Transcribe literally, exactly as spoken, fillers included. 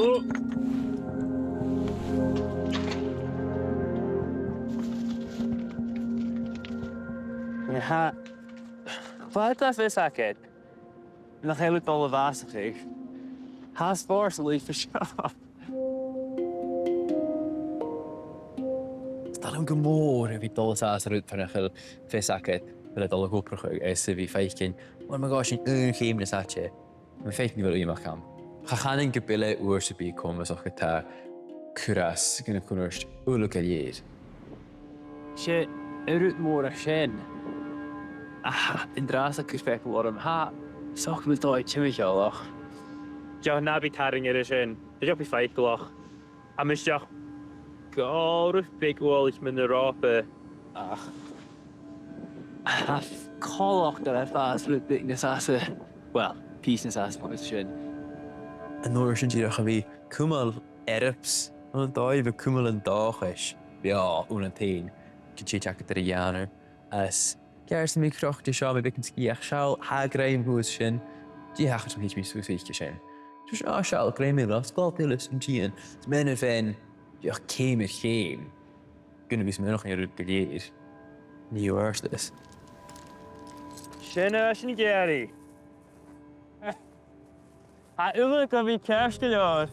Tha, fàilte, a bheil fios agad? Nach eil thu dol a bhàsachadh? Tha spòrs a' leaghadh seo. Is toil leam gu mòr a bhith dol an sàs air rud far nach eil fios agad, a bheil e dol a dh'obrachadh is a bhith a' faicinn, uill, ma ghabhas sinn aon cheum nas fhaide, ma faicinn a bheil uidheam agam. Cha chanainn gu bheil e uair sam bith comasach ge-tà cur às gun a' chunnart uile gu lèir. 'S e an rud mòr a tha sin. Ach an-dràsta cuir faiceall orm, tha, 's dòcha gu bheil dòigh timcheall, ach dìreach na bi tarraing air a sin. Dìreach bi faiceallach. Tha mise dìreach gu robh beag uallach mun ròpa, ach tha coltach gu bheil e a' fàs rud beag nas fhasa, well, pìos nas fhasa na sin. An uair sin dìreach a bhith a' cumail earbsa, an dòigh a bhith a' cumail an dòchais bheò ann an taigh, gun tèid agad air a' ghèann thu. Is ceart, 's mi crochte seo, mi beagan sgìth, ach seall, tha grèim shuas sin. Dè thachair nuair a thèid mi suas oidhche sin? Just, ah, seall, grèim eile, sgoil eile san t-sìon. Is mi na bhean, dìreach ceum air cheum. Gun a bhith smaoineachadh air rud gu lèir. Nì thu adhartas. Sin e, sin ag èirigh. Tha uile gu bhith ceart gu leòr.